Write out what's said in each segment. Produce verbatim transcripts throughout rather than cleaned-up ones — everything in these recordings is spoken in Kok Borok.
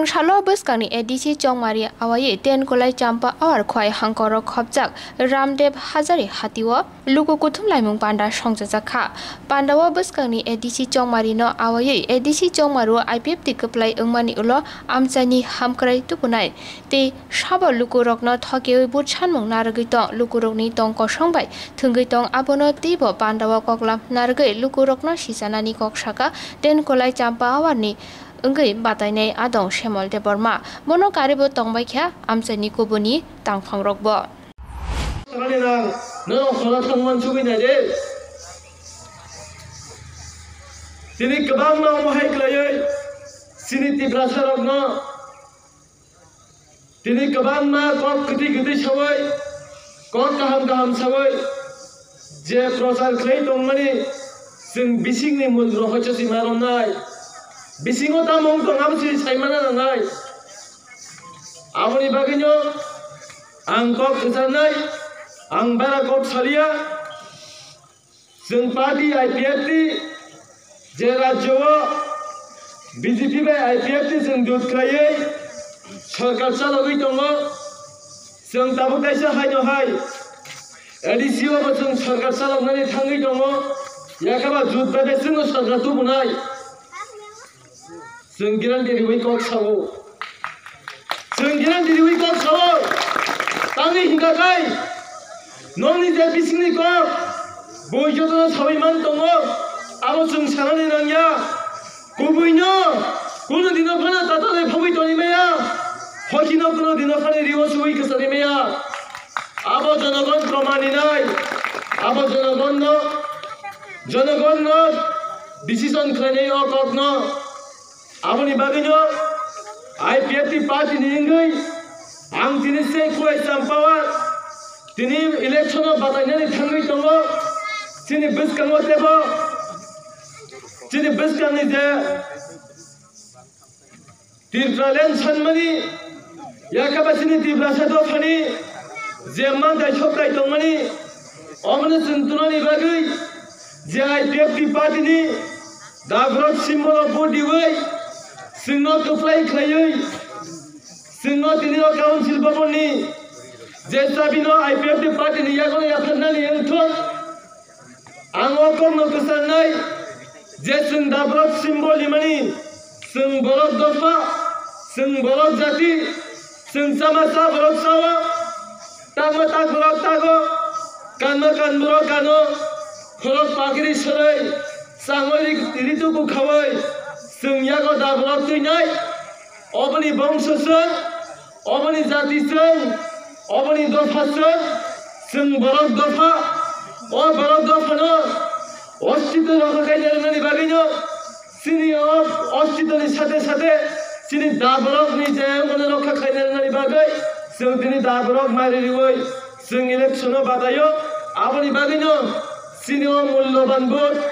Salo bwskangni A D C Chongmari awaiwi ten kolai champa awar khwai hangkorok khopjak Ramdev Hazari hatio luku kuthum laimung panda songchajak kha. Pandao bwskangni A D C Chongmari no awaiwi A D C Chongmaru I P F T kwplai wngmani ulo amchaini hamkrai tubunai tei sabo lukurokno thokewi vote sanmung narwgwi tong. Lukurokni tong kosong bai thwngwi tong, abono teibo pandao koklam narwgwi lukurokno sichanani kok saka ten kolai champa awarni wngwi batainai adong Semol Debbarma. Bono karibo tongbai kha amchaini kubuni tangphangrokbo. Sakani nang, norok khoro thangman chugwi nai de. Tini kwbangma omo hai khlaiwi chini Tiprasarokno tini kwbangma kok kwtwi kwtwi sawi, kok kaham kaham sawi je prochar khlai tongmani chwng bisingni mul rohorcho si ma romnai. Bisingo tamo wng tong abo si sai mana nangnai. Aboni bagwino ang kok kwcharnai, ang bara kok saliya. Chwng party I P F T je rajyo o B J P bai I P F T chwng jut khlaiwi sorkar chalogwi tongo. Chwng tabuk kaisa haino hai A D C o bo chwng sorkar chaloknani thangwi tongo. Yakaba jut bai bai chwngno sorkar tubunai. Chwng guarantee riwi kok sao. Chwng guarantee riwi kok sao. Tamni hingka khe nokni je bisingni kok bui jotono sawi man tongo, abo chwng sanani nangya. Kubuino kuno dino phano tatalai phagwi toni maya. Hokino kuno dino phano riwo suwi kwchari maya. Abo jonogon proman rinai. Abo jonogonno, jonogonno decision khlainai o kokno. Aboni bagwino I P F T party ni wngwi ang tini se khwlai champao tini election o batainani thangwi tongo. Chini bwskango tebo chini bwskangni je Tipraland sanmani, yakaba chini Tiprasa dophani je manthai sokthai tongmani, omono chwng tunani bagwi je I P F T party ni dabrok symbol o vote diwi, chwngno kwplai khlaiwi, chwngno tini o council bhaban ni je chabi no I P F T party ni yago yapharnani wngthok. Ang o kokno kwcharnai je chwng dabrok symbol rimani, chwng borok dopha, chwng borok jati, chwng chama cha borok chao, takma tak borok tago, kanma kan borok kano, khorok pakiri soroi, changoi ri-, ritu bukhaoi, chwng yago dabrok twinai. Oboni bongso chwng, oboni jati chwng, oboni dopha chwng, chwng borok dopha, o borok dophano ostito rokha khaina rwnani bagwino chini o ostitoni sate sate chini daborokni je wngmano rokha khaina rwnani bagwi chwng tini daborok mari riwi chwng election o bataio. Aboni bagwino chini o mulloban vote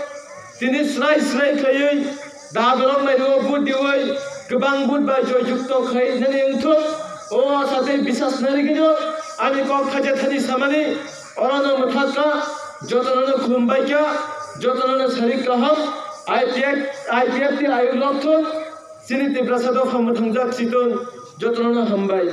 tini srai srai khaiwi daborok nairwo vote diwi kwbang vote bai joyjukto khainani wngthok. O asa tei bisas narigwino ani kok khaja thani samani orono mwthak kha, jotonono khulumbai kha, jotonono sarik kaham. I P F, I P F T ayuk lokthok, chini Tiprasa dopha mwthangjak chitun, jotonono hambai.